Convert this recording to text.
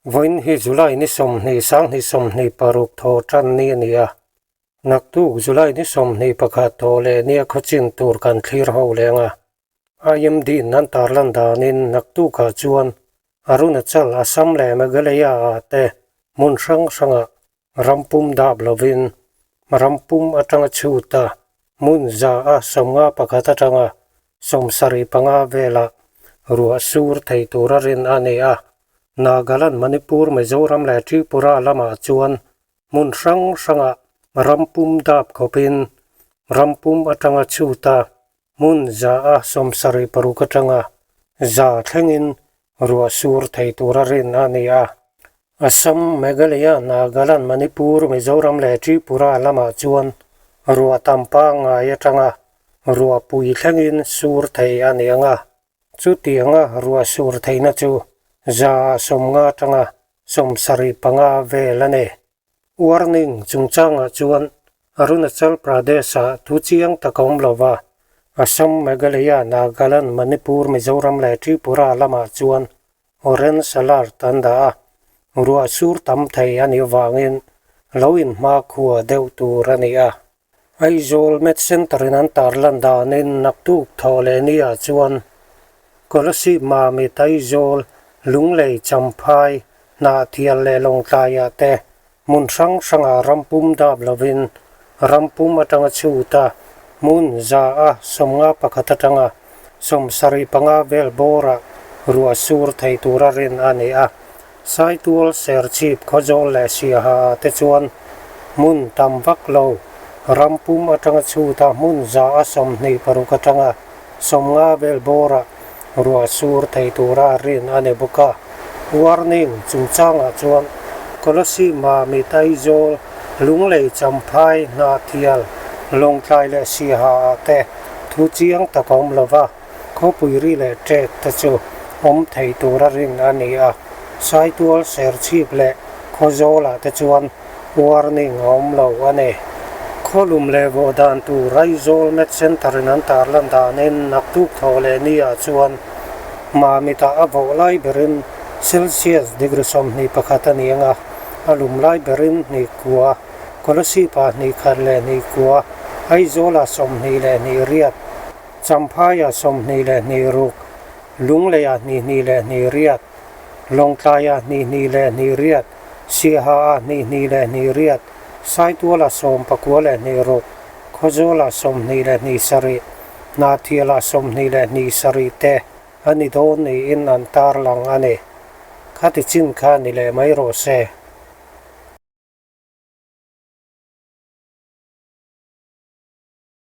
Vawiin hi July ni 20 2026 thaw tan ni a ni a. Naktuk July ni 21 thaw leh nia khawchin tur kan thlir ho leng a. IMD in an tarlan danin naktukah chuan Arunachal, Assam leh Meghalaya ah te hmun hrang hrangah rampum dap lovin rampum atanga chhut a, hmun 151 atanga 75 velah ruah sur thei tura rin a ni a. Nagaland, Manipur, Mizoram leh Tripura lamah chuan hmun hrang hrangah rampum dap khawpin rampum atanga chhut a, hmun 176 atanga 100 thlengin ruah sur thei tura rin a ni a. Assam, Meghalaya, Nagaland, Manipur, Mizoram leh Tripura lamah chuan ruah tam pangngai atanga ruah pui thlengin sur thei a ni ang a. Chutianga ruah sur theihna chu 150 atanga 75 vel a ni. Warning chungchangah chuan Arunachal Pradesh-ah thu chiang tak a awm lo va, Assam, Meghalaya, Nagaland, Manipur, Mizoram leh Tripura lamah chuan Orange alert an dah a, ruah sur tam thei a nih avangin lo inhmakhua deuh tur a ni a. Aizawl Med Centre in an tarlan danin naktuk thawh leh niah chuan Kolasib Mamit Aizawl Lunglei Champhai Hnahthial leh Lawngtlaiah te hmun hrang hrangah rampum dap lovin rampum atanga chhut a, hmun 151 atanga 75 vel bawrah ruah sur thei tura rin a ni a. Saitual, Serchhip, Khawzawl leh Siaha ah te chuan hmun tam vak lo rampum atanga chhut a, hmun 126 atanga 50 vel bawrah ruah sur thei tura rin a ni bawk a. Warning chungchangah chuan Kolasib, Mamit, Aizawl, Lunglei, Champhai, Hnahthial, Lawngtlai leh Siaha ah te thu chiang tak a awm lova, khawpui ri leh ṭek te chu awm thei tura rin a ni a. Saitual, Serchhip leh Khawzawl ah te chuan warning a awm lo a ni. Khawlum leh vawh dan tur Aizawl Med Centre in an tarlan danin naktuk thaw leh ni ah chuan Mamitah a vawh lai berin Celsius degree 21 a ni ang a, a lum lai berin hnih kua, Kolasib ah hnih khat leh hnih kua, Aizawl ah 22 riat, Champhai ah 22 ruk, Lunglei ah hnih hnih leh hnih riat, Lawngtlai ah hnih hnih leh hnih riat, Siaha ah hnih hnih leh hnih riat, Saitual ah 92 ruk, Khawzawl ah 27, Hnahthial ah 27 te a ni dawn niin an tarlang a ni. Khati chin kha ni leh mai rawh se.